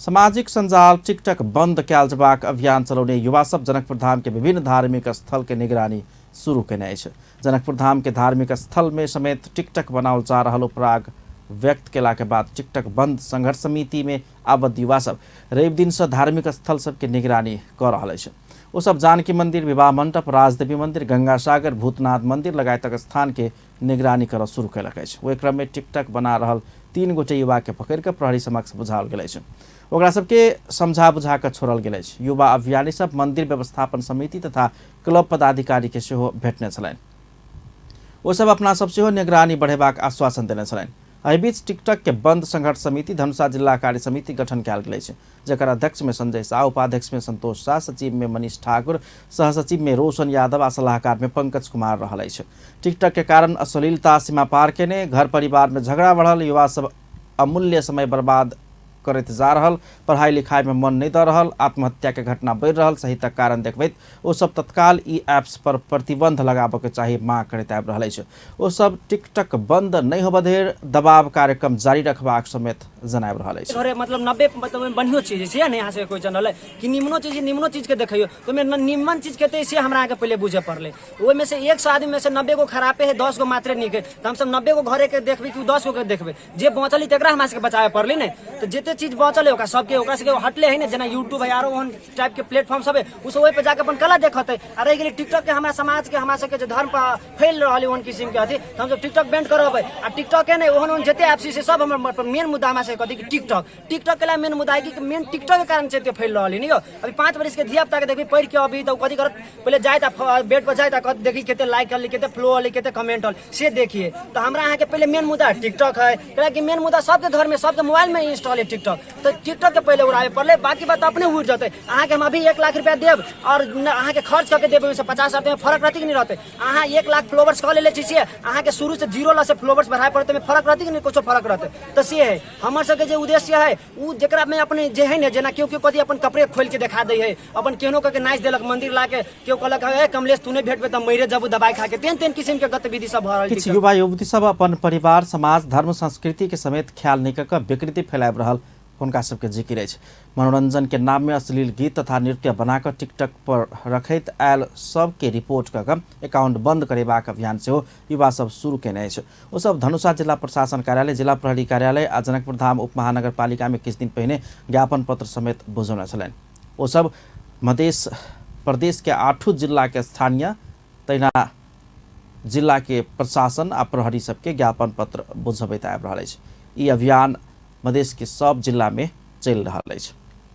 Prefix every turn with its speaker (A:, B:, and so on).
A: सामाजिक सञ्जाल टिकटक बन्द कयल जयबाक अभियान चलौने युवा सब जनकपुरधाम के विभिन्न धार्मिक स्थल के निगरानी शुरू केने अछि। जनकपुरधाम के धार्मिक स्थल में समेत टिकटक बनाओल जा रहल उपराग व्यक्त केला के बाद टिकटक बंद संघर्ष समिति में आबद्ध युवा सब रवि दिन से धार्मिक स्थल सबके निगरानी कऽ रहल अछि। ओ सब जानकी मंदिर, विवाह मंडप, राजदेवी मंदिर, गंगा सागर, भूतनाथ मंदिर लगायतक स्थान के निगरानी करऽ शुरू केलक अछि। ओहि क्रम में टिकटक बना रहल 3 गोटे युवा के पकड़ि कऽ प्रहरी समक्ष बुझाओल गेल अछि। ओकरा सबके समझा बुझा कऽ छोड़ल गेल अछि। युवा अभियानी सब मंदिर व्यवस्थापन समिति तथा क्लब पदाधिकारी के सेहो भेटने छलनि। ओ सब अपना सब सेहो निगरानी बढ़ेबाक आश्वासन देने छलनि। एहि बीच टिकटक के बंद संघर्ष समिति धनुषा जिला कार्य समिति गठन कयल गेल अछि, जकर अध्यक्ष में संजय शाह, उपाध्यक्ष में संतोष शाह, सचिव में मनीष ठाकुर, सहसचिव में रोशन यादव आ सलाहकार में पंकज कुमार रहल अछि। टिकटक के कारण अश्लीलता सीमा पार केने, घर परिवार में झगड़ा बढ़ल, युवा सब अमूल्य समय बर्बाद करैत जा रहल, पढ़ाई लिखाई में मन नहीं दऽ रहल, आत्महत्या के घटना बढ़ि रहल सहितक कारण देखबैत ओ सब तत्काल ई ऐप्स पर प्रतिबंध लगाबऽ के चाही मांग करैत आबि रहल अछि। ओ सब टिकटक बंद नहि होबऽ धरि दबाव कार्यक्रम जारी रखबाक समेत जनाबि रहल अछि।
B: घरे मतलब 90 मतलब ओहिमे बढ़ियो चीज छै ने, यहाँ से कोई जनल है कि निमनो चीज, निमनो चीज के देखियो तो ओहिमे निमन चीज के से हमरा आगे पहले बुझे पड़ले। ओहिमे से 100 आदमी में से 90 गो खराबे है, 10 गो मात्रे नीक है, तो हम सब 90 गो घरे के देखबे कि 10 गो के देखबे, जे बचल है तकरा हमरा सबके बचावे पड़ले ने। तो जते चीज बचल है ओकरा सबके, ओकरा सबके हटले है ने, जेना यूट्यूब है आरो ओहन टाइप के प्लेटफॉर्म सब है, उ सब ओहि पे जाके अपन कला देखते। आ रहि गेलै टिकटॉक के, हमरा समाज के, हमरा सबके जे धर्म पर फैल रहल है ओहन किस्म के अथी, तो हमसब टिकटॉक बैंड करबै। आ टिकटॉक के नहि, ओहन ओहन जते ऐप छै से सब हमर मेन मुद्दा हमरा सबके कथी कि टिकटॉक, टिकटॉक के मेन मुद्दा है कि मेन टिकटॉक के कारण से एते फैल रहल है ने यौ। अभी 5 बरिस के धिया पुता के देखबी पढ़ के अभी तो कथी करत, पहले जाए त बेड पर जाए त देखी कते लाइक हल, कते फ्लो हल, कते कमेंट हल, से देखिए। तो हमरा अहाँ के पहले मेन मुद्दा टिकटॉक है, कि मेन मुद्दा सबके घर में सबके मोबाइल में इंस्टॉल है टिकटॉक, तो टिकटॉक के पहले उड़ावे पड़ले, बाकी बात अपने उड़ जते। अहाँ के हम अभी 1 लाख रुपया देब और अहाँ के खर्च करके देब, ओहिसँ 50 हजार में फर्क रहते कि नहीं रहते। अहाँ 1 लाख फॉलोवर्स कऽ लेले छी, अहाँ के शुरू से 0 लाख से फॉलोवर्स बढ़ाए पड़ते, में फर्क रहते कि नहीं, कुछो फर्क रहते। तो से है हमर सबके जे उद्देश्य है, उ जेकरा में अपने जे है ने, जेना केओ केओ कथी अपन कपड़े खोल के देखा दै है, अपन केहनो करके नाचि देलक मंदिर लाके, केओ कहलक ए कमलेश तू नहीं भेटबे तऽ मरे जबू दवाई खा के, तेहन तेहन किस्म के गतिविधि सब भऽ रहल।
A: किछु युवा युवती सब अपन परिवार, समाज, धर्म, संस्कृति के समेत ख्याल नहि कऽ कऽ विकृति फैलाबि रहल हुनका सबके जिकिर अछि। मनोरंजन के नाम में अश्लील गीत तथा नृत्य बना कऽ टिकटक पर रखैत आयल सबके रिपोर्ट कऽ कऽ अकाउंट बंद करेबाक अभियान सेहो युवा सब शुरू केने अछि। ओ सब धनुषा जिला प्रशासन कार्यालय, जिला प्रहरी कार्यालय आ जनकपुरधाम उप महानगरपालिका में किछु दिन पहिने ज्ञापन पत्र समेत बुझौने छलनि। ओ सब मधेश प्रदेश के 8 जिला के स्थानीय तहिना जिला के प्रशासन आ प्रहरी सबके ज्ञापन पत्र बुझबैत आबि रहल अछि। ई अभियान मधेश के सब जिला में चलि रहल अछि।